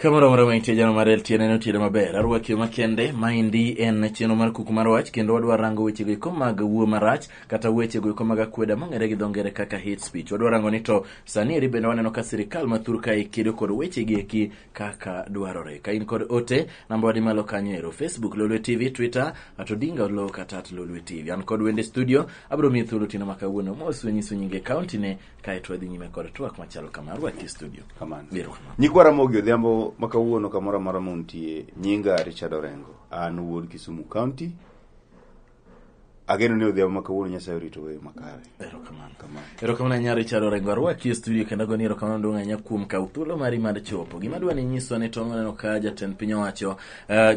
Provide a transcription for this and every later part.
Kamoro amora ma intie jano mar LTN en otieno maber. Arwaki makende maendi en chenro mar kuku mar wach kendo wadwa rango wechego eko mag wuo marach kata wechego eko mag akweda mong'ere gi dho ngere kaka hate speech. Wadwa rango ni to sani eri bende waneno ka sirikal ma thur kae kedo kod wechegi eki kaka dwarore. Ka in kod ote, namba wadi malo kanyo ero. Facebook Lolwe TV, Twitter at Odinga Oloo kata at Lolwe TV. An kod wende studio, abiro miyi thuolo otieno ma kawuono mos nyiso nyinge kaunti ne kaeto wadhi nyime kod twak machalo kama. Arwaki e studio. Kamano. Erokamano. Nyikwa Ramogi Odhiambo ma kawuono kamoro amora muntie, nyinga Richard Orengo. An wuod Kisumu County. Ageno ni odhiambo ma kawuono Nyasaye orito weyo makare. Erokamano. Kamano. Erokamano ahinya Richard Orengo. Arwaki e studio kendo agoni erokamano maduong' ahinya kuom kawo thuolo mari mar chopo. Gima adwa ni inyiswa ni to waneno ka jatend piny owacho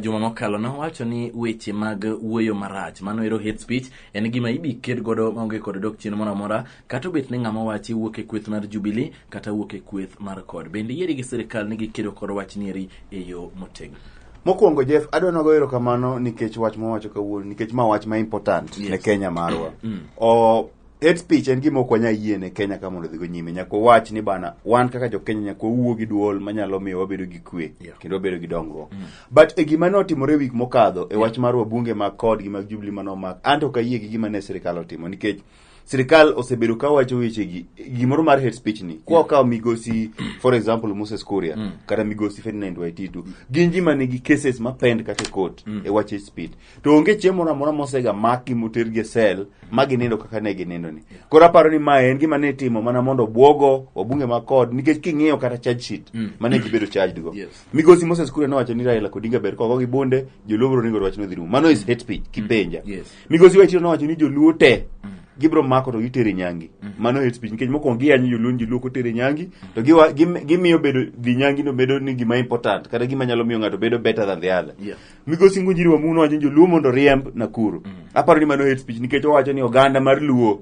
juma mokalo nowacho ni weche mag wuoyo marach mano ero hate speech en gima ibi ked godo maonge kod dok chien moro amora kata obet ni ng'ama wachi wuok e kweth mar Jubilee kata wuok e kweth mar CORD. Bende iyieri gi sirikal ni gikedo kod wachni eri e yo motegno? Mokwongo Jeff, adwa nago erokamano nikech wach mowacho kawuono, nikech ma wach ma important ne Kenya marwa. O hate speech en gima ok wanyal yie ne Kenya ka mondo odhigo nyime. Nyaka wawach ni bana, wan kaka jo Kenya nyaka wawuo gi duol manyalo miyo wabedo gi kwe kendo wabedo gi dongruok. But e gima notimore wik mokadho e wach mar wabunge mag CORD gi mag Jubilee manomak, anto ok ayie gi gima ne sirikal otimo nikech sirikal osebedo ka wacho wechegi gimoro mar hate speech ni kwa okawo migosi for example Moses Kuria kata migosi Ferdinand Waititu gin ji manigi cases mapend kata e court e wach hate speech to onge chieng' moro amora mosega makgi motergi e cell ma ginindo kaka ne ginindo ni koro aparo ni mae en gima ne itimo mana mondo obwogo wabunge mag CORD nikech king'iyo kata charge sheet mane gibedo charged go Migosi Moses Kuria nowacho ni Raila Odinga ber kogo gi bunde joluo biro ringo wach no dhi rumo mano is hate speech kipenja Migosi Waititu nowacho ni joluo te gibiro mako to gitere nyangi mano hate speech nikech mokwongo giyanyo joluo ni joluo ok otere nyangi to gimiyo bedo dhi nyangi no bedo ni gima important kata gima nyalo miyo ng'ato bedo better than the other Migosi Ngunjiri Wamumu nowacho ni joluo mondo oriemb Nakuru aparo ni mano hate speech nikech owacho ni oganda mar luo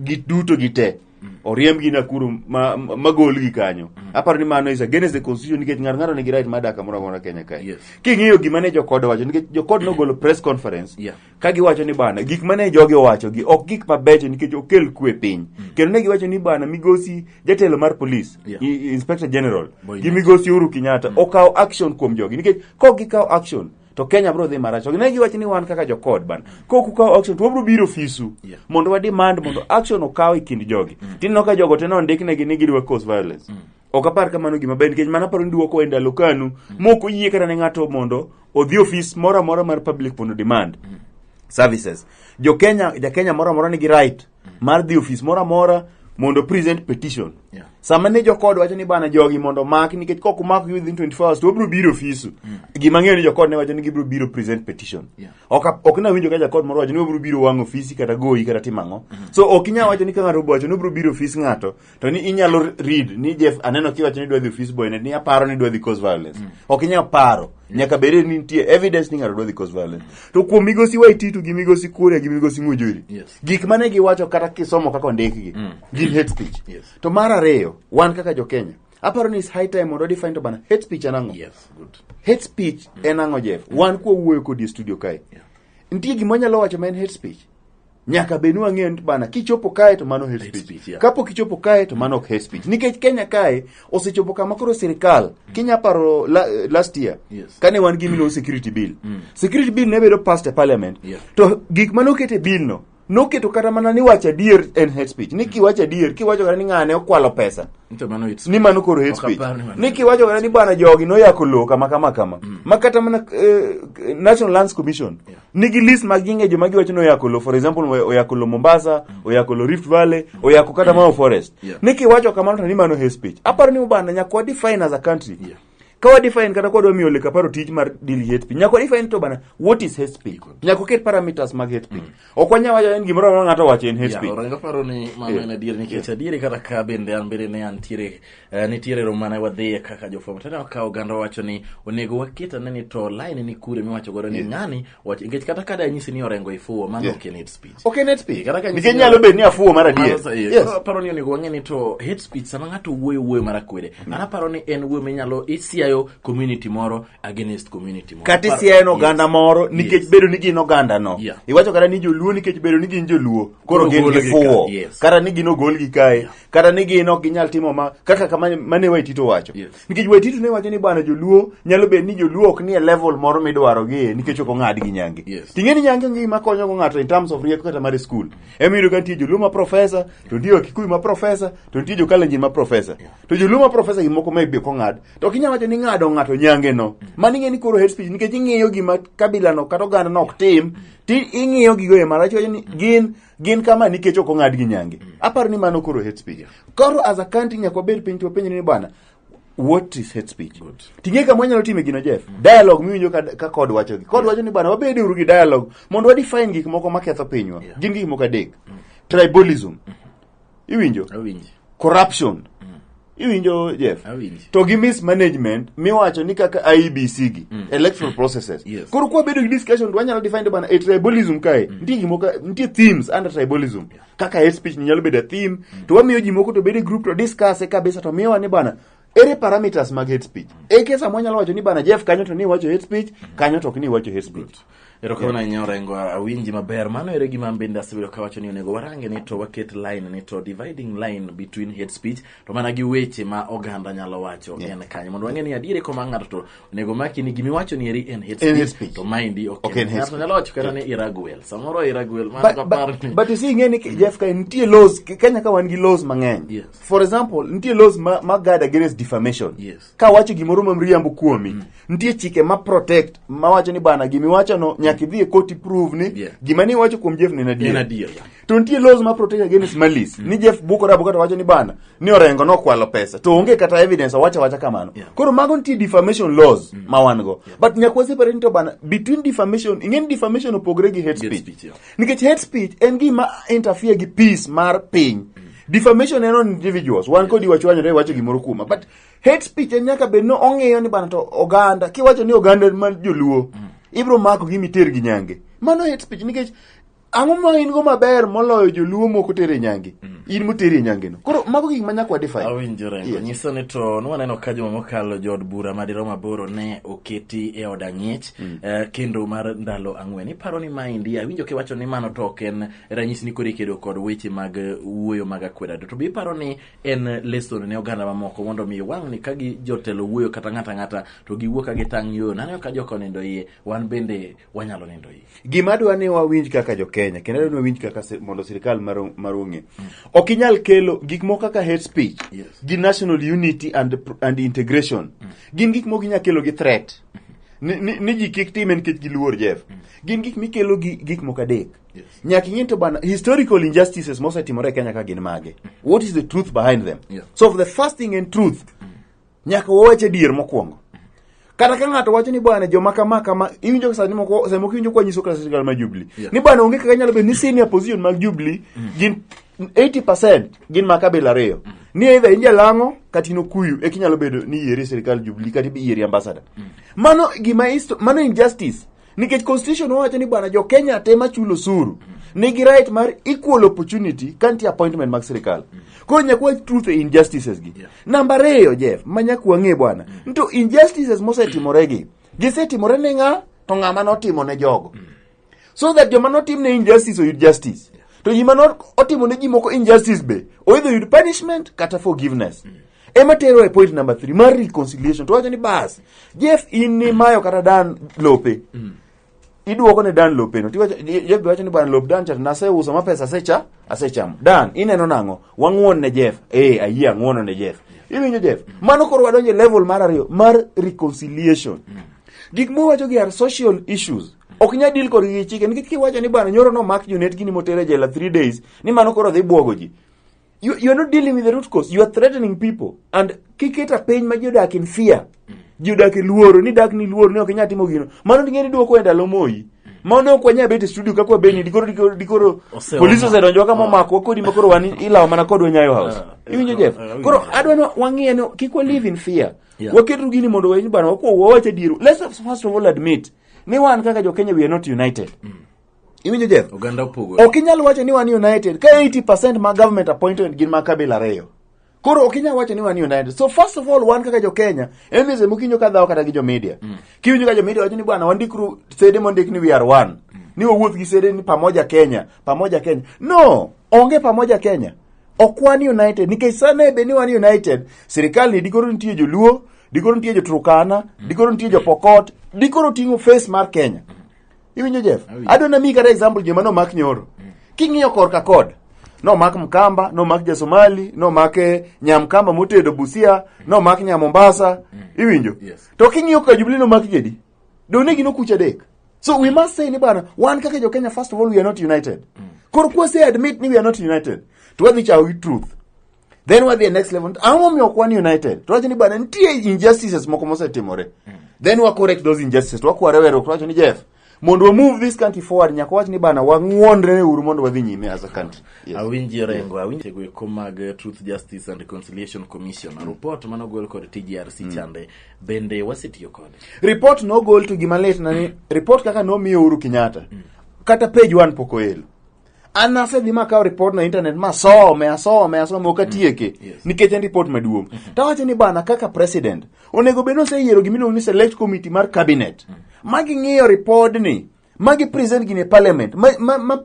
gi duto gi te oriembgi Nakuru ma, ma golgi kanyo aparo ni mano is against the constitution nikech ng'ato ng'ato nigi right mar dak kamoro amora Kenya kae King'iyo gima ne jokod owacho nikech jokod nogolo press conference ka giwacho ni bana gik mane jogi owacho gi ok gik mabecho nikech okel kwe piny kendo ne giwacho ni bana migosi jatelo mar police inspector general Boy gi migosi Uhuru Kenyatta okaw action kuom jogi nikech kok gikaw action to Kenya biro dhi marach. To ne giwacho ni wan kaka jokod bana kok ukaw action to wabiro biro ofisu mondo wa demand mondo action okaw e kind jogi. Tineno ka jogo te nondiknegi ni gidwa cause violence. Ok apar ka mano gima ber nikech mano aparo ni duoko e ndalo kanu mok oyie kata ne ng'ato mondo odhi ofis moro amora mar public mondo demand services. Jo Kenya, ja Kenya moro amora nigi right mar dhi ofis moro amora mondo present petition. Sama ne jokod wacho ni bana jogi mondo omak nikech kok umak gi within 24 hours to wabiro biro ofisu. Gima ang'eyo ni jokod ne wacho ni gibiro biro present petition. Ok nawinjo ka jakod moro wacho ni wabiro biro wang'o ofisi kata goyi kata timo ang'o. So ok inyal wacho ni ka ng'ato owacho ni obiro biro ofis ng'ato to ni inyalo read ni Jeff aneno kiwacho ni dwa dhi ofis boyne ni aparo ni dwa dhi cause violence. Ok inyal paro. Nyaka bed ni nitie evidence ni ng'ato dwa dhi cause violence. To kuom migosi Waititu gi migosi Kuria gi migosi Ngunjiri gik mane giwacho kata kisomo kaka ondikgi gin hate speech. To mar ariyo, wan kaka jo Kenya, aparo ni it's high time mondo define to bana hate speech en ang'o? Yes, good. Hate speech en ang'o Jeff? Wan kwa wuoyo kodi e studio kae. Nitie gima wanyalo wacho ma en hate speech. Nyaka bed ni wang'eyo ni bana kichopo kae to mano hate Hate speech. speech, yeah. Kapok ichopo kae to mano ok hate speech. Nikech Kenya kae osechopo kama koro sirikal kinya paro last year kane wan gi miluongo security bill. Security bill ne bedo passed e parliament. To gik mane oket e bill no noketo kata mana ni wacho adier en hate speech. Ni kiwacho adier, kiwacho kata ni ng'ane okwalo pesa. To mano hate speech. Ni mano koro hate Ok speech. apar ni mano Ni kiwacho kata ni bana jogi noyako lowo kama kama kama. Ma kata mana National Lands Commission nigi list mag nyinge joma giwacho ni oyako lowo. For example, oyako lowo Mombasa, oyako lowo Rift Valley, oyako kata Mau Forest. Ni kiwacho kamano to ni mano hate speech. Aparo ni bana nyaka wa define as a country. Ka wa define kata kwa dwa miyo Ole Kaparo tich mar deal gi hate speech, nyaka wa define to bana what is hate speech. Nyaka waket parameters mag hate speech. Ok wanyal wacho en gimoro amora ng'ato owacho en hate speech. Orengo paro ni mano en adier nikech adieri kata ka bende an bende ne antiere nitiere romo mane wadhiye kaka jofwambo to aneno ka oganda wacho ni onego waket ane ni to line ni kure miwacho godo ni ng'ani wacho nikech kata ka danyisi ni Orengo ifuwo mano ok en hate speech. Ok en hate speech. Kata ka Nikech nyalo bedo ni afuwo mar adier. Mano sa- Koro aparo ni onego wang'e ni to hate speech sama ng'ato wuoyo wuoyo mar akwede. An aparo ni en wuoyo minyalo isiaye isiayo community moro against community moro. Kata isiayo en oganda moro nikech bedo ni gin oganda no. Iwacho kata ni joluo nikech bedo ni gin joluo koro gin gi fuwo. Kata ni gin ogolgi kae. Kata ni gin ok ginyal timo ma kaka kama mane Waititu wacho. Nikech Waititu ne wacho ni bwana joluo nyalo bedo ni joluo ok ni e level moro midwarogie nikech ok ong'adgi nyange. Ting'e ni nyange onge gima konyo go ng'ato in terms of rieko kata mar school. Ema iyudo ka nitie joluo ma professor, to nitie Wakikuyu ma professor, to nitie jo-Kalenjin ma professor. To joluo ma professor gi moko maybe ok ong'ad. To ok inyal wacho ni ng'ado ng'ato nyange no. Mano ing'e ni koro hate speech nikech ing'iyo gima kabila no kata oganda no ok tim, ti ing'iyo gigo e marach iwacho ni gin kama nikech ok ong'ad gi nyange. Aparo ni mano koro hate speech. Koro as a country nyaka wabed piny to wapenjre ni bwana, what is hate speech? Ting'e kama wanyalo time gino Jeff. Dialogue miwinjo ka kod wacho gi. Kod wacho ni bwana wabed uru gi dialogue mondo wa define gik moko maketho pinywa. Gin gik moko adek. Tribalism. Iwinjo? Awinji. Corruption. Iwinjo Jeff? Awinji. To gi mismanagement miwacho ni kaka IEBC gi, electoral processes. Koro kwa bedo gi discussion to wanyalo define bana e tribalism kae. Nitie gik moko, nitie themes under tribalism. Kaka hate speech ni nyalo bedo a theme. To wamiyo ji moko to bedo e group to discuss e kabisa to miyowa ni bana ere parameters mag hate speech. E kesa mwanyalo wacho ni bana Jeff kanyo to ni wacho hate speech, kanyo to ok ni wacho hate speech. Erokamano ahinya Orengo, awinji maber. Mano ere gima an bende asebedo kawacho ni onego warange ni to waket line ni to dividing line between hate speech to mana gi weche ma oganda nyalo wacho en kanyo mondo wang'e ni adier koma ng'ato to onego maki ni gimiwacho ni eri en hate En hate speech speech. to maendi ok Ok en en. hate Ng'ato speech. nyalo wacho kata ni Iragwel. Samoro Iragwel mano But, kapar but, ni but you see ing'e ni Jeff ka nitie laws Kenya ka wan gi laws mang'eny. For example, nitie laws ma guard against defamation. Ka wacho gimoro ma mriambo kuomi, nitie chike ma protect ma wacho ni bana gimiwacho no nyaka idhi e court prove ni gima ni iwacho kuom Jeff ni en adier. En adier, yeah. To nitie laws ma protect against malice. Ni Jeff bukore abuka to wacho ni bana ni Orengo nokwalo pesa to onge kata evidence owacho awacha kamano. Koro mago nitie defamation laws ma wan go. But nyaka wa separate ni to bana between defamation, ing'e ni defamation opogore gi hate Hate speech. speech, yeah. Nikech hate speech en gima interfere gi peace mar piny. Defamation en on individuals. Wan kodi wachwanyore wacho gimoro kuoma. But hate speech en nyaka bed no ong'iyo ni bana to oganda, kiwacho ni oganda mar joluo, ibro mako gi miter gi nyange. Mano hate speech nikech ang'o ma in go maber moloyo joluo moko tere e nyange? In moteri e nyange no. Koro mago gik ma nyaka wa define. Awinjo Rengo. Nyiso ni to nwaneno ka juma mokalo jood bura madirom 8 ne oketi e od ang'ech kendo mar ndalo 4. Iparo ni maendi, awinjo kiwacho ni mano to ok en ranyisi ni koro ikedo kod weche mag wuoyo mag akweda. To be iparo ni en lesson ne oganda mamoko mondo mi wang' ni ka gi jotelo wuoyo kata ng'ata ng'ata to giwuo ka gitang' yo. Naneno ka joko nindo iye, wan bende wanyalo nindo iye. Gima adwa ni wawinj kaka jo Kenya, kendo adwa ni wawinj kaka mondo sirikal mar ong'e. Ok inyal kelo gik moko kaka hate speech gi national unity and integration. Gin gik moko inyal kelo gi threat. Ni ji kik time nikech giluor Jeff. Gin gik mikelo gi gik moko adek. Nyaka ing'e to bana historical injustices mosetimore e Kenya ka gin mage. What is the truth behind them? So the first thing in truth, nyaka wawach adier mokwongo. Kata ka ng'ato wacho ni bwana joma kama kama, iwinjo sani moko, sani moko iwinjo kwa nyiso kata sirikal mar Jubilee. Ni bwana onge kaka nyalo bedo ni senior position mag Jubilee gin 80% gin ma kabila ariyo. Ni either in jalang'o kata in okuyu eka inyalo bedo ni iyieri sirikal Jubilee kata iyieri ambassador. Mano gima mano injustice. Nikech constitution wacho ni bwana jo Kenya te machulo osuru nigi right mar equal opportunity ka nitie appointment mag sirikal. Koro nyaka wach truth e injustices gi. Namba 2 Jeff, ma nyaka wang'e bwana, to injustices mosetimore gi, gisetimore ne ng'a to ng'ama notimo ne jogo. So that joma notim ne injustice oyud justice. To joma notimo ne ji moko injustice be, oidho oyud punishment kata forgiveness. Ema tero e point number 3 mar reconciliation. To wacho ni bas, Jeff in ni mayo kata Dan lope. Iduoko ne Dan lope no. Tiwacho, Jeff be wacho ni bwana lop Dan cha naseuso ma pesa asechamo. Dan, ineno nang'o? Wang'uon ne Jeff. Ayie ang'uono ne Jeff. Iwinjo Jeff? Mano koro wadonjo e level mar 2 mar reconciliation. Gik mwawacho gi are social issues. Ok nyal deal kodgi gi chike nikech kiwacho ni bwana nyoro nomak Junet gini motere jela 3 days ni mano koro dhi buogo ji. You are not dealing with the root cause. You are threatening people. And kiketa piny ma ji odak in fear. Ji odak e luoro, ni dak ni luoro, ni ok inyal timo gino. Mano ting'e ni duoko e ndalo Moi. Mano ok wanyal bet e studio kaka wabeni, dikoro Oseomo. polisi osedonjo kama omakwa kodi ma koro wan ilawo mana kodwa Nyayo House. Iwinjo Jeff? Koro adwa ni wang'iye ni kik wa live in fear. Waketu gini mondo wawinj bana, wakuo wawach adier. Let's first of all admit ni wan kaka jo Kenya we are not united. Iwinjo Jeff? Oganda opogore. Ok inyal wacho ni wan united ka 80% mag government appointment gin mag kabila ariyo. Koro ok inyal wacho ni wan united. So first of all, wan kaka jo Kenya, emize mokinjo ka dhawo kata gi jo media. Kiwinjo ka jo media wacho ni bwana wandikru sede mondik ni we are one. Ni wawuoth gi sede ni pamoja Kenya, pamoja Kenya. No, onge pamoja Kenya. Ok wan united nikech sane be ni wan united, sirikal ni dikoro nitie joluo, dikoro nitie jo Turkana, dikoro nitie jo Pokot, dikoro ting'o face mar Kenya. Iwinjo Jeff? Awinjo. Adwa namiyi kata example joma nomak nyoro. King'iyo korka kod, nomak Mkamba, nomak Jasomali, nomak Nyamkamba motedo Busia, nomak nya Mombasa. Iwinjo? Yes. To king'iyo ka Jubilee nomak jedi. Donge gino kuch adek. So we must say ni bana, wan kaka jo Kenya first of all we are not united. Koro kwase admit ni we are not united. To wadhi chako gi truth. Then wadhi e next level. Ang'o momiyo ok wan united? To wacho ni bana nitie injustices moko mosetimore. Then wa correct those injustices. To wakware weruok. To wacho ni Jeff, mondo wa move this country forward nyaka wach ni bana wang'wonre uru mondo wadhi nyime as a country. Yes. Awinji Orengo, awinji go eko mag Truth, Justice and Reconciliation Commission. Report manogol kod TJRC chande bende wasetiyo kode. Report nogol to gima lit na ni report kaka nomiyo Uhuru Kenyatta. Kata page 1 pok oelo. An asedhi makawo report na internet masome asome asome ok atieke Yes. nikech en report maduong'. Tawacho ni bana kaka president onego bed ni oseyiero gimiluongo ni select committee mar cabinet ma ging'iyo report ni ma gi present gini e parliament ma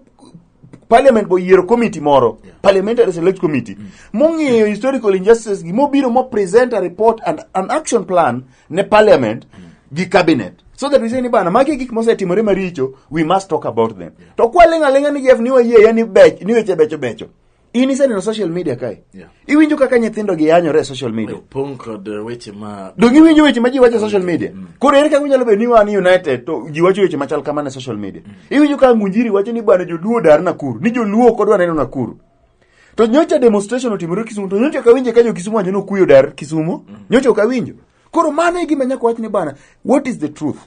parliament bo yiero committee moro parliamentary select committee mong'iyo historical injustices gi mobiro mo present a report and an action plan ne parliament gi cabinet so that we say ni bana magi e gik mosetimore maricho we must talk about them to kwaling' aling'a ni Jeff ni wayie ya ni bech ni weche becho becho in iseneno social media kae Yeah. iwinjo kaka nyithindo gi yanyore e social media Opong' kod weche ma donge iwinjo weche ma ji wacho e social media koro ere kaka unyalo bedo ni wan united to ji wacho weche machal kamano e social media iwinjo ka Ngunjiri wacho ni bwana joluo dar Nakuru ni joluo ok odwa neno Nakuru to nyocha demonstration otimore Kisumu to nyocha ok awinje ka jo Kisumu wacho ni okuyo dar Kisumu nyocha ok awinjo koro mano e gima nyaka wach ni bana what is the truth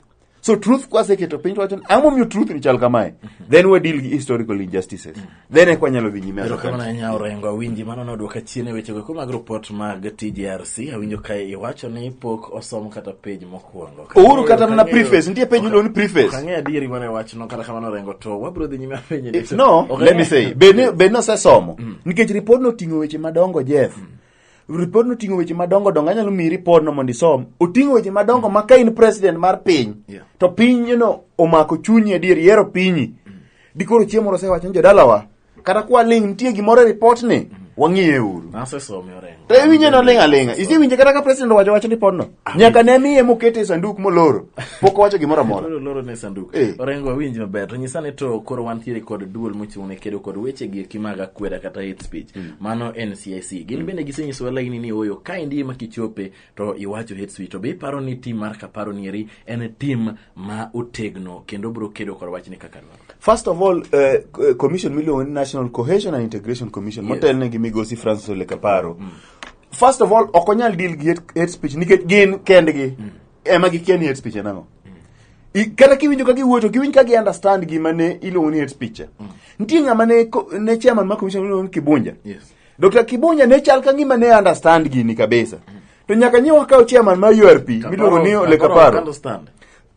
so truth kwaseketo piny to wacho ni ang'o momiyo truth ni chal kamae then we deal gi historical injustices then eka wanyalo dhi nyime as a Erokamano country. ahinya Orengo, awinji mano nodwoka chien e wechego eko mag report mag TJRC. Awinjo ka iwacho ni pok osom kata page mokwongo. Uhuru kata mana preface nitie page miluongo ni preface Ok ang'eyo adieri mana e wachno kata kamano Orengo to wabiro dhi nyime apenje ni no Ok let me ang'eyo. say bed ni osesomo nikech report no oting'o weche madongo Jeff report no oting'o weche madongo dongo anyalo miyi report no mondo isom oting'o weche madongo ma ka in president mar piny Yeah. to piny no omako chunyi adier ihero pinyi dikoro chieng' moro osewacho ni jodalawa kata kwa ling' nitie gimoro e report ni wang'iye uru Nasesome Orengo. to iwinje noling' aling'a isewinje kata ka president owacho wach report no nyaka ne miye mokete e sanduk moloro pok owacho gimoro amora Loro loro ne sanduk. Eh. Orengo awinji maber. To nyisa ni to koro wantiere kod duol mochung' ne kedo kod weche gi eki mag akweda kata hate speech. Mano NCIC. Gin bende gisenyisowa laini ni oyo kaendi ema kichope to iwacho hate speech. To be iparo ni tim mar Kaparo nieri en tim ma otegno kendo biro kedo kod wachni kaka dwarore. First of all, commission miluongo ni National Cohesion and Integration Commission Yes. motelne gi migosi Francis Ole Kaparo. First of all, ok onyal deal gi hate speech nikech gin kendgi ema gikia ni hate speech en ang'o. Kata kiwinjo ka giwuoyo to giwinj ka gi understand gima ne iluongo ni hate speech. Nitie ng'ama ne chairman mar commission miluongo ni Kibunja. Yes. Dr. Kibunja ne chal ka gima ne understand gini kabisa. To nyaka nyi wakaw chairman mar URP miluongo ni Ole Kaparo Kaparo. ok understand.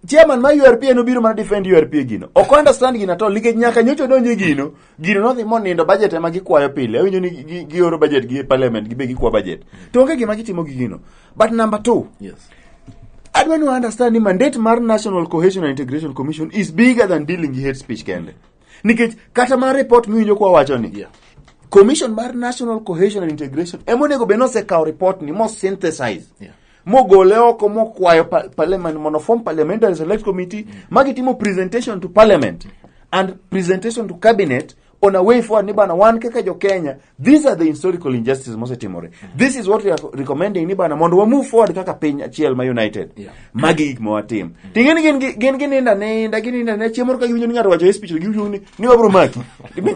Chairman mar URP en obiro mana defend URP e gino. Ok understand gino at all nikech nyaka nyocha odonjo e gino, gino nodhi monindo budget ema gikwayo pile. Awinjo ni gioro budget gi e parliament gibe gikwa budget. To onge gima gitimo gi gino. But number two, Yes. adwa ni understand ni mandate mar National Cohesion and Integration Commission is bigger than dealing gi hate speech kende. Nikech kata mar report miwinjo kwa wacho ni Yeah. Commission mar National Cohesion and Integration ema onego bed ni osekawo report ni mo synthesize Yeah. mogole oko mokwayo parliament mondo form parliamentary select committee ma gitimo presentation to parliament and presentation to cabinet on a way forward ni bana wan kaka jo Kenya these are the historical injustices mosetimore this is what we are recommending ni bana mondo wa move forward kaka piny achiel ma united Yeah. magi gik ma watim ting'e ni gin gininda ninda gininda ninda chieng' moro ka giwinjo ni ng'ato wacho hate speech to giwinjo ni wabro maki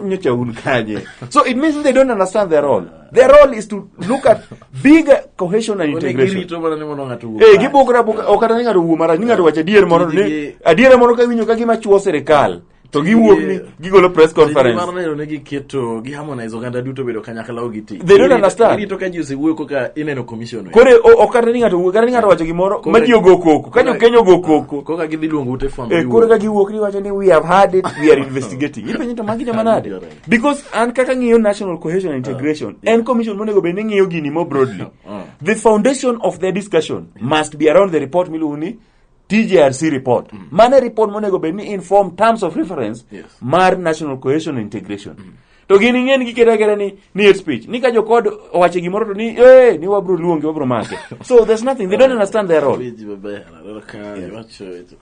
nyocha un kanye so it means they don't understand their role their role is to look at bigger cohesion and Onego integration irito mana ni mondo ng'ato owuo Eh, marach. gibukre abuka ok kata ni ng'ato owuo marach ni ng'ato wacho adier moro ni Tijgi- adiera moro ka iwinjo ka gima chuo sirikal To giwuok ni gigolo press conference. Mar neno ni giketo gi harmonize oganda duto bedo kanyakla ok giti. They don't understand. Girito ka ji osewuoyo koka ineno commission. Kore ok kata ni ng'ato wuok, kata ni ng'ato wacho gimoro ma ji ogo koko. Ka jo Kenya ogo koko. Koka gidhi luongo ute fwambo. Eh, koro ka giwuok ni wacho ni we have had it, we are investigating. Ipenjo to magi joma nade? Because an kaka ng'iyo national cohesion and integration, en commission monego bed ni ng'iyo gini more broadly. The foundation of their discussion must be around the report miluongo ni TJRC report. Mano e report monego bed ni inform terms of reference mar national cohesion and integration. To gin ing'e ni giketo aketa ni hate speech. Ni ka jokod owacho gimoro to ni eh ni wabro luonge wabro make. So there's nothing they don't understand their role. Winji maber, aneno ka iwacho weche.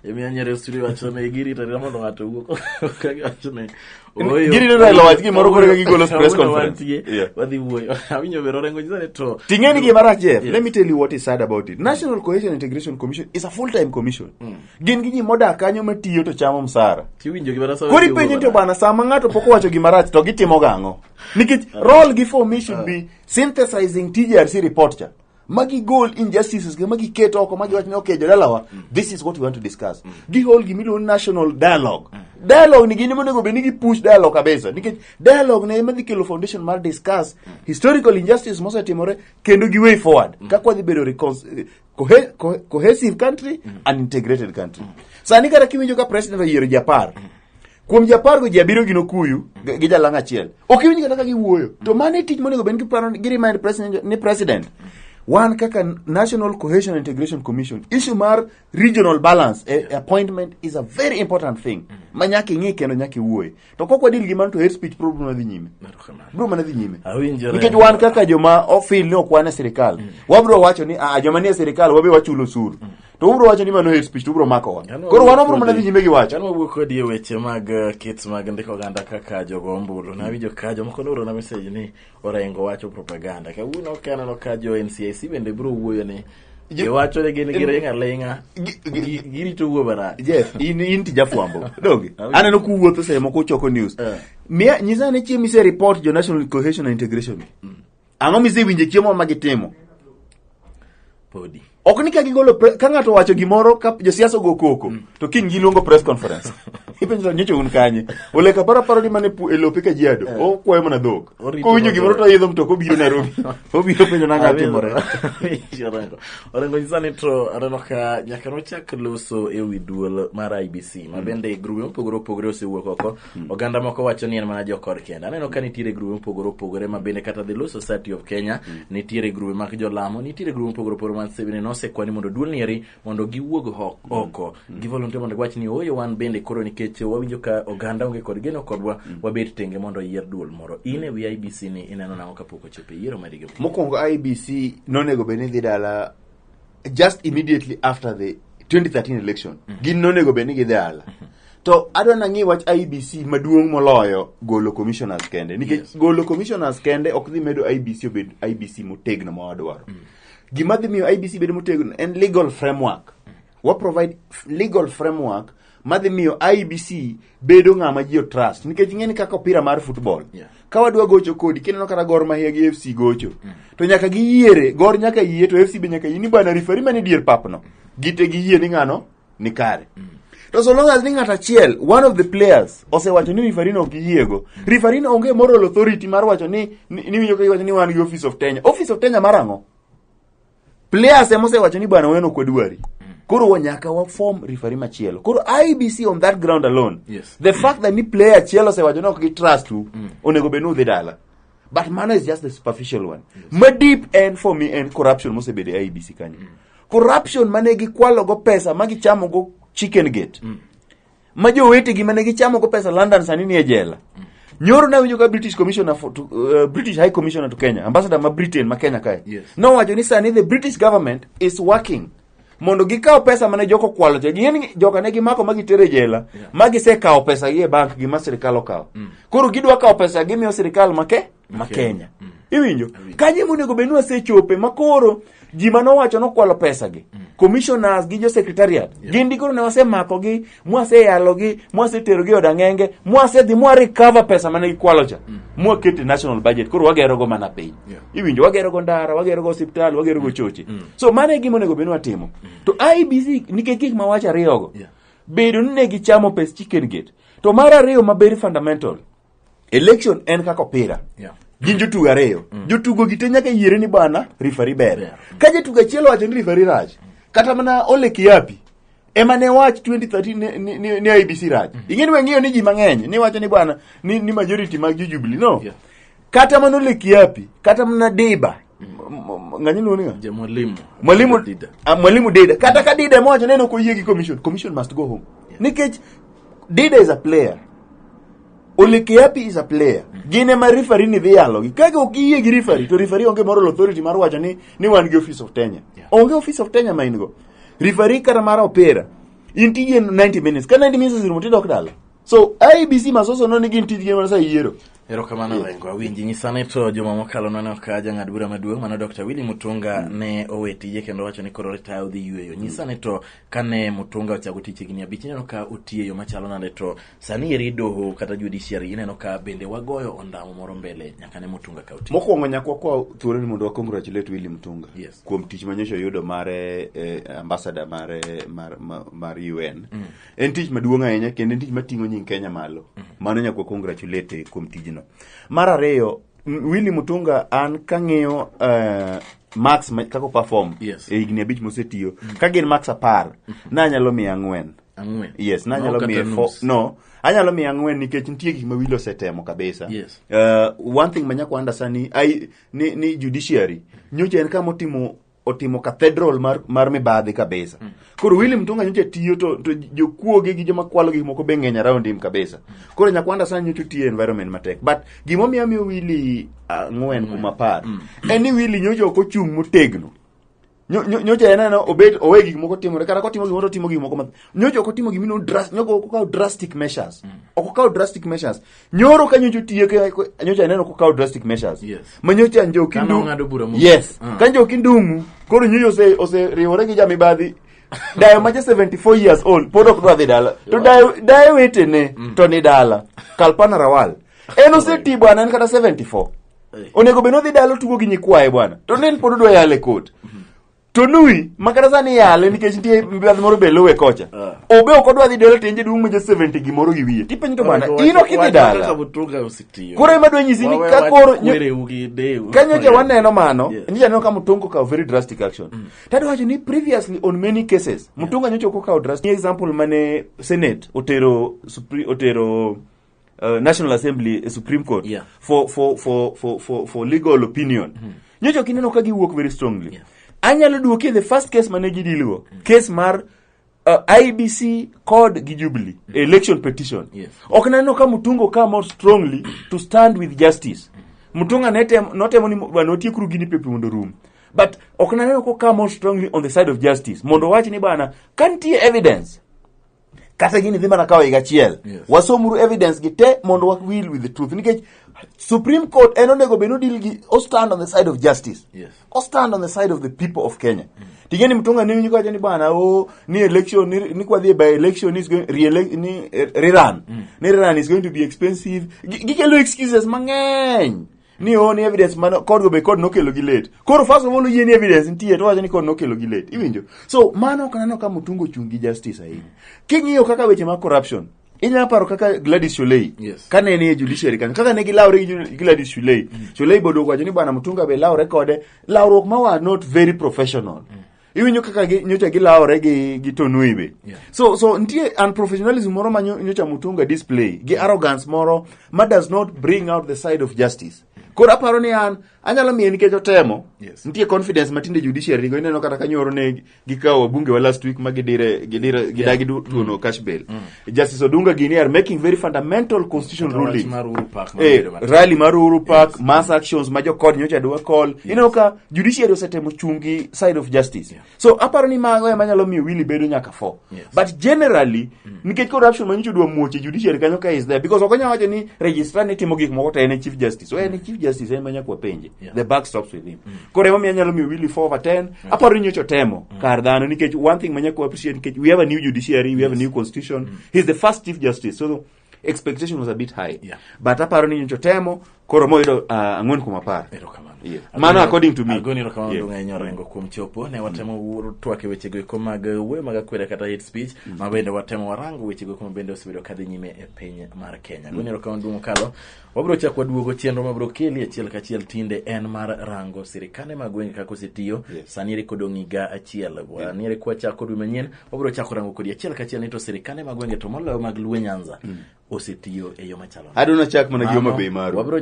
Imiya nyere studio wacho ni girito arita mondo ng'ato owuo ka giwacho ni ooyo. Girito Raila owach gimoro koro eka gigolo press Kawuono conference. wantie, Wadhi wuoyo. Awinjo ber Orengo nyisa ni to Ting'e ni gima rach Jeff, Yes. let me tell you what is sad about it. National Cohesion and Integration Commission is a full-time commission. Gin gi ji modak kanyo matiyo to chamo msara. tiwinjo gima rasa. Koro ipenji to bana sama ng'ato pok owacho gima rach to gitimo gang'o? Nikech role gi for me should be synthesizing TJRC report cha. Magi gol injustices gi magi ket oko magi wach ni okay jodalawa this is what we want to discuss. Gi hold gima iluongo ni national dialogue. Dialogue ni gin ema onego bed ni gi push dialogue kabisa nikech dialogue ne ema dhi kelo foundation mar discuss historical injustice mosetimore kendo gi way forward kaka wadhi bedo cohesive country and integrated country. Sani kata kiwinjo ka president oyiero ji 10 kuom ji 10 go ji 7 gin okuyu gi jalang' achiel ok iwinj kata ka giwuoyo to mano e tich monego bed ni giparo gi remind president ni president wan kaka National Cohesion and Integration Commission issue mar regional balance appointment is a very important thing ma nyaka ing'i kendo nyaka iwuoye to kok wadil gi mano to hate speech bro mana dhi nyime bro mana dhi nyime Awinjo nikech wan kaka joma ofil ni ok wan e sirikal wabro wacho ni "Ah, joma ni e sirikal wabe wachulo osuru to ubro wacho ni mano hate speech to ubro makowa koro wan wabro mana dhi nyime gi wacho Kan wawuok kodi e weche mag kits mag ndiko oganda kaka jogo ombulu. Nawinjo ka jomoko noorona message ni Orengo wacho propaganda. Kawuono ok aneno ka jo NCIC bende biro wuoyo ni giwacho ni gin giring' aling'a girito wuo marach. Jeff, in tija fwambo. Donge? Aneno kuwuotho seche moko uchoko news. Miya nyisa ni chieng' mise report jo National Cohesion and Integration. Ang'o misewinjo chiemo ma gitimo? Podi. Ok ni ka gigolo ka ng'ato owacho gimoro ka josiasa ogo koko to kiny giluongo press conference. Ipenjo to nyocha un kanye? Oleka paro paro ni mane e lope Kajiado. Okwayo mana dhok. Kowinjo gimoro to oidho mtoka obiro Nairobi. Obiro penjo nang'o timore. Orengo. Orengo nyisa ni to aneno ka nyaka nochak loso e wi duol mar IBC ma bende grube mopogore opogore osewuok oko. Oganda moko wacho ni en mana jokor kende. Aneno ka nitiere grube mopogore opogore ma bende kata The Law Society of Kenya nitiere grube mag jolamo, nitiere grube mopogore opogore ma bende nosekwani mondo duol nieri mondo giwuog oko. Gi volunteer mondo giwach ni ooyo wan bende koro nikech wawinjo ka oganda onge kod geno kodwa wabet tenge mondo oyier duol moro. In e wi IBC ni ineno nang'o kapok ochopo e yiero mar higa Mokwongo IBC nonego bed ni dhi dala just immediately after the 2013 election. Gin nonego bed ni gidhi dala. To adwa nang'i wach IBC maduong' moloyo golo commissioners kende. Nikech golo commissioners kende ok dhi medo IBC obed IBC motegno ma wadwaro. Gima dhi miyo IBC bedo motegno en legal framework. Wa provide legal framework madhi miyo IBC bedo ng'ama ji trust nikech ing'e ni kaka opira mar football ka wadwa gocho kodi kineno kata Gor Mahia gi FC gocho to nyaka giyiere Gor nyaka yie to FC be nyaka yie ni bwana referee mane dier papno gite giyie ni ng'ano ni kare to so long as ni ng'at achiel one of the players osewacho ni referee no ok giyiego referee no onge moral authority mar wacho ni ni winjo ka iwacho ni wan gi office of tenure office of tenure mar ang'o players ema osewacho ni bwana weno ok wadwari koro wa nyaka wa form referee machielo koro IBC on that ground alone the fact that ni player achiel osewacho ni ok gi trust u onego bed ni udhi dala but mano is just the superficial one ma deep en for me en corruption mosebedo e IBC kanyo corruption mane gikwalo go pesa ma gichamo go chicken gate ma jowetegi mane gichamo go pesa London sani ni e jela nyoro nawinjo ka British Commissioner for, to, British High Commissioner to Kenya ambassador ma Britain ma Kenya kae nowacho ni sani the British government is working mondo gikaw pesa mane joko kwalo cha ging'e ni joka ne gimako ma gitero e jela ma gisekawo pesa gi e bank gima sirikal okawo koro gidwa kawo pesa gimiyo sirikal ma ke ma Kenya iwinjo kanye monego bed ni wasechope ma koro ji manowacho nokwalo pesa gi commissioners gi jo secretariat gin di koro ne wasemakogi mwaseyalogi mwaseterogi e od ang'enge mwasedhi mwa recover pesa mane gikwalo cha mwakete national budget koro wagerogo mana piny iwinjo wagerogo ndara wagerogo osiptal wagerogo choche so mano e gima onego bed ni watimo to IBC nikech gik ma wacho ariyogo Bedo ni ne gichamo pes Chicken Gate. To mar ariyo ma very fundamental. Election en kaka opira. Gin jotugo ariyo. Jotugo gi te nyaka yiere ni bana referee ber. Ka jatugo achiel owacho ni referee rach, kata mana Ole Kiapi ema ne wach 2013 ni IEBC rach. Ing'e ni wang'iyo ni ji mang'eny ni wacho ni bwana ni majority mag jo Jubilee. No. Kata mana Ole Kiapi, kata mana Diba. Ng'ani luongo ni ng'a? Ja mwalimu. Mwalimu Dida. Ah, mwalimu Dida. Kata ka Dida ema wacho ni en ok oyie gi commission, commission must go home. Nikech Dida is a player. Ole Kiapi is a player. Gin ema referee ni dhi yalogi. Ka ok giyie gi referee, to referee onge moral authority mar wacho ni wan gi office of tenure. Onge office of tenure ma in go. Referee kata mar opira, in tiji en 90 minutes. Ka 90 minutes oserumo tidok dala. So IEBC must also know ni gin tijgi mana sa yiero. Erokamano Orengo, awinji. Nyisa ni to juma mokalo naneno ka jang'ad bura maduong' mano Dr. Willy Mutunga ne owe tije kendo wacho ni koro retire odhi yueyo. Nyisa ni to kane Mutunga ochako tich higni 5 ineno ka otiyo e yo machalo nade to sani eri doho kata judiciary ineno ka bende wagoyo ondamo moro mbele nyaka ne Mutunga kaw tich. Mokwongo nyaka wakwa thuolo ni mondo wa congratulate Willy Mutunga kuom tich manyocha oyudo mare ambassador mare mar UN. En tich maduong' ahinya kendo en tich mating'o nying Kenya malo. Mano nyaka wa congratulate kuom tijno. Mar ariyo, Willy Mutunga an kang'iyo marks kaka perform e higni 5 mosetiyo, ka gin marks 10, nanyalo miye 4. 4. Yes, nanyalo No, kata miye 4. nus. No, anyalo miye 4 nikech nitie gik ma Willy osetemo kabisa. One thing ma nyaka understand ni judiciary nyocha en kama otimo cathedral mar mibadhi kabisa. Koro Willy Mutunga nyocha tiyo to jokuoge gi joma kwalo gik moko be ng'eny around him kabisa. Koro nyaka understand nyocha otiyo e environment matek. But gimomiyo amiyo Willy 4 kuom 10 en ni Willy nyocha ok ochung' motegno. Nyocha en anena obet owe gik moko timore, kata kotimo gimoro otimo gik moko nyocha ok otimo gima iluongo nyocha ok okawo drastic measures. Ok okawo drastic measures. Nyoro ka nyocha otiyo nyocha aneno ok okawo drastic measures. Ma nyocha Njoki Kano Ndung'u ong'ado bura mogik. Yes. Ka Njoki Ndung'u koro nyocha oseriwore gi jamibadhi. Dayo ma ja 74 years old pod ok dwa dhi dala. To dayo wetene to ni dala. Kalpana Rawal. En oseti bwana, en kata 74. Onego bed ni odhi dala otugo gi nyikwaye bwana. To ne en pod odwa yale court. To Nui, ma kata sani yale nikech nitie mibadhi moro be luwe kocha. Obe ok odwa dhi dala to en jaduong' ma ja 70 gimoro gi wiye. Tipenjo to bwana, in ok idhi dala. Kaka Mutunga osetiyo. Koro ema dwa nyisi ni Wawe ka wach koro kwereu gi deu. Ka nyocha waneno mano, nyocha aneno ka Mutunga okawo very drastic action. Tadwa wacho ni previously on many cases, Mutunga nyocha ok okawo drastic. Example mane Senate otero otero National Assembly, Supreme Court for legal opinion. Nyocha ok ineno ka giwuok very strongly. Anyalo duoki the first case mane gidil go, case mar IEBC kod gi Jubilee election petition. Ok naneno ka Mutunga come out strongly to stand with justice. Mutunga notemo ni bwana otiekuru gini piyo piyo mondo orum. But ok naneno ko come out strongly on the side of justice mondo owach ni bwana ka nitie evidence kata gini dhi mana kawo higa achiel. Wasomuru evidence gi te mondo wa deal with the truth nikech Supreme Court en onego bed ni deal gi o stand on the side of justice. O stand on the side of the people of Kenya. Ting'e ni Mutunga ni winjo kawacho ni bwana o ni election ni kwa dhi by election is going re-elect ni rerun. Ni rerun is going to be expensive. Gikelo excuses mang'eny. Ni o ni evidence mano kod go be kod nokelo gi late. Koro first of all oyie ni evidence nitie to wacho ni kod nokelo gi late. Iwinjo? So mano ok aneno ka Mutunga ochung' gi justice ahinya. King'iyo kaka weche mag corruption, inyalo paro kaka Gladys Shollei kane ni e judiciary kanyo, kaka ne gilawre gi Gladys Shollei. Shollei be oduogo wacho ni bwana Mutunga be lawre kode, lawruok ma wa not very professional. Iwinjo kaka nyocha gilawre gi Tonui be. So nitie unprofessionalism moro ma nyocha Mutunga display gi arrogance moro ma does not bring out the side of justice. Koro aparo ni an anyalo miye nikech otemo. Nitie confidence matinde judiciary go ineno kata kanyoro ne gikawo wabunge wa last week ma gidire gidagi tuono cash bail. Justice Odunga gini are making very fundamental constitutional Kata wach rulings. mar Uhuru Park ma bedo matek. Rally mar Uhuru Park, mass actions ma jokod nyocha dwa call. Ineno ka judiciary osetemo chung' gi side of justice. So aparo ni mago ema nyalo miyo Willy bedo nyaka 4. But generally, nikech corruption ma nyocha dwa muoch e judiciary kanyo ka is there because ok onyal wacho ni registrar ni timo gik moko to en e chief justice. So en e chief justice en ma nyaka wapenje. The buck stops with him. Koro emomiyo anyalo miyo Willy 4 over 10. Aparo ni nyocha otemo kar dhano nikech one thing ma nyaka appreciate nikech we have a new judiciary, we have a new constitution. He's the first chief justice. So expectation was a bit high. But aparo ni nyocha otemo koro moyudo 4 kuom 10. Erokamano. Yes. Mano according to me. Agoni erokamano Yes. maduong' ahinya Orengo kuom chopo. Ne watemo twak e wechego eko mag wuoyo mag akweda kata hate speech, ma bende watemo warango wechego eko ma bende osebedo kadhi nyime e piny mar Kenya. Agoni erokamano maduong' mokalo. Wabiro chako waduogo chenro mabiro keli achiel kachiel tinde en mar rango sirikande mag gwenge kaka osetiyo. Yes. Sani ere kodong' higa achiel. Sani ere kwachako dwe manyien, wabiro chako rango kodi achiel kachiel ni to sirikande mag gwenge to moloyo mag Luo Nyanza osetiyo e yo machalo nade. Adwa nachak mana gi Homa Bay maru. Wabiro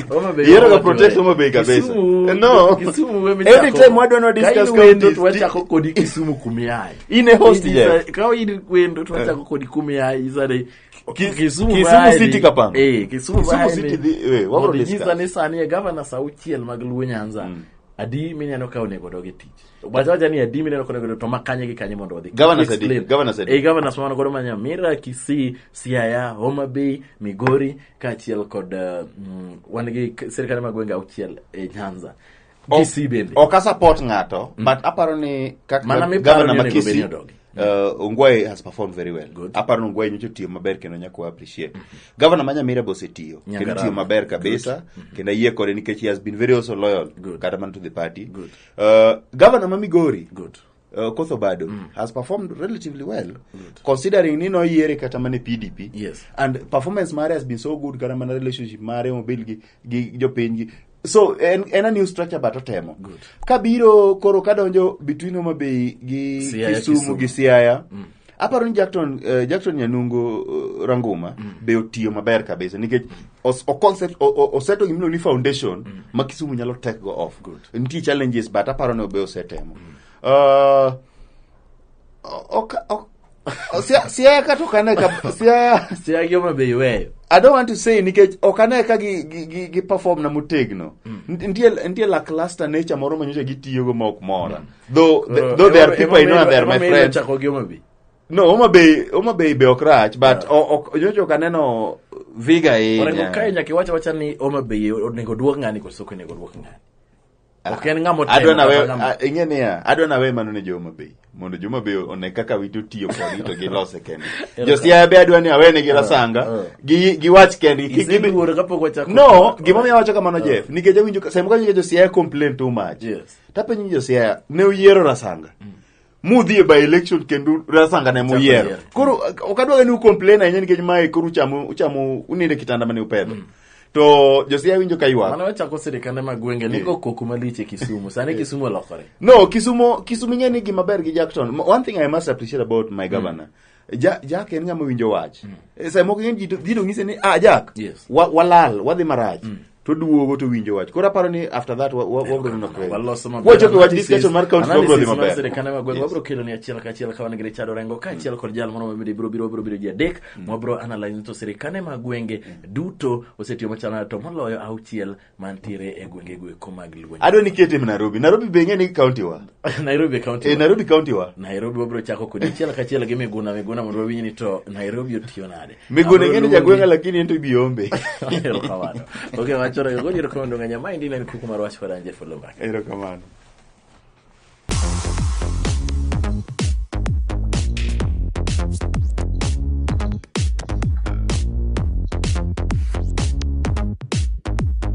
Homa Bay. Ihero ga protect Homa Bay kabisa. Kisumu, No. Kisumu we Every time wadwa ni discuss Ka in wendo counties, to wachako kodi Kisumu kumiaye. In e host, Jeff. Ka in wendo to wachako kodi kumiaye isare Kisumu bae ni- City kapango. Eh, Kisumu Kisumu bae City ni- dhi- wabiro mondo discuss. inyisa ni sani e governors auchiel mag Luo Nyanza. Adi mineno ka onego odog e tich. Wacha wacha ni adi mineno ka onego odog to ma kanye gi kanye mondo odhi. Governors adi? Explain. Governors adi? Eh, governors ma wan godo ma Nyamira, Kisii, Siaya, Homa Bay, Migori kaachiel kod wan gi sirkande mag gwenge auchiel e Nyanza. Kisii bende. Ok a support ng'ato, but aparo ni kaka Mana miparo governor ni ma onego bed ni Kisii, odogi. Ongwae has performed very well. Good. Aparo ni Ongwae nyocha otiyo maber kendo nyaka wa appreciate. Governor ma Nyamira be osetiyo, kendo Nyangarama. otiyo maber kabisa, kendo ayie kode nikech he has been very also loyal Good. kata mana to the party. Good. Governor ma Migori, Good. Okoth Obado has performed relatively well considering ni noyiere kata mana e PDP Yes. and performance mare has been so good kata mana relationship mare mobil gi jopiny gi so en a new structure but otemo Good. kabiro koro kadonjo between Homa Bay gi Siaya, Kisumu Kisumu. gi Siaya aparo ni Jackton Nyanungo Ranguma be otiyo maber kabisa nikech o concept oseto gima iluongo ni foundation ma Kisumu nyalo take go off. Good. Nitie challenges but aparo ni be osetemo. Siaya kata ok ane ka Siaya Siaya gi Homa Bay iweyo. I don't want to say nikech ok ane ka gi perform na motegno. Nitie lackluster nature moro ma nyocha gitiyogo ma ok mora. Though though there are people I know and they are my friends. Chako gi Homa Bay. No, Homa Bay be ok rach, but nyocha ok aneno viga Orengo ahinya. kae nyaka iwach awacha ni Homa Bay onego duok ng'ani koso ok onego duok ng'ani. Ok en ng'ama otemo Adwa nawe, kata ng'ama- ing'e niya, adwa nawe mano ne jo Homa Bay. Mondo jo Homa Bay one kaka wito tiyo kodgi to gilose kendgi. Jo Siaya be adwa ni awenegi Rasanga, giwach kendgi. Kik gibi- Iseluoro kapok wachako. No, gimomiyo awacho kamano Jeff, nikech awinjo sama kawinjo jo Siaya complain too much. Yes. Tapenjo jo Siaya, ne uyiero Rasanga. Mudhi e by election kendo Rasanga ne muyiero. yiero. Koro ok adwa ni u complain ahinya nikech mae koro uchamo unindo e kitanda mane upedho. To jo Siaya winjo ka ywak. Mano wachako sirikande mag gwenge nigo koko malich e Kisumu. Sani Kisumu olokore. No, Kisumu ing'e ni gima ber gi Jackton. One thing I must appreciate about my governor. Jack en ng'ama winjo wach. Sa moko ing'e ji to ng'ise ni Jack. Yes. Walal, wadhi marach. To duogo to winjo wach. Koro aparo ni after that wabro neno credit. Waloso maber. Wachopo e wach discussion mar county wabro dhi Analysis mar maber. sirikande mag gwenge Yes. wabro kelo ni achiel kachiel ka wan gi Richard Orengo kaachiel kod jal moro mabende biro biro biro bedo ji adek mwabro analyze to sirikande mag gwenge duto osetiyo machalo nade to moloyo auchiel mantiere e gwenge go eko mag Luo. Adwa ni kete Nairobi. Nairobi be ing'e ni county wa. Nairobi county. Nairobi county wa. Nairobi wabro chako kodi achiel kachiel gi Miguna mondo wawinj ni to Nairobi otiyo nade. Miguna ing'e ni Abro jagweng'a luongi- lakini en to biombe. Erokamano. Okay, wachore. Goni erokamano ng'anya. Maendi ne en kuku mar wach kod an Jeff Oloo Mbaka. Erokamano.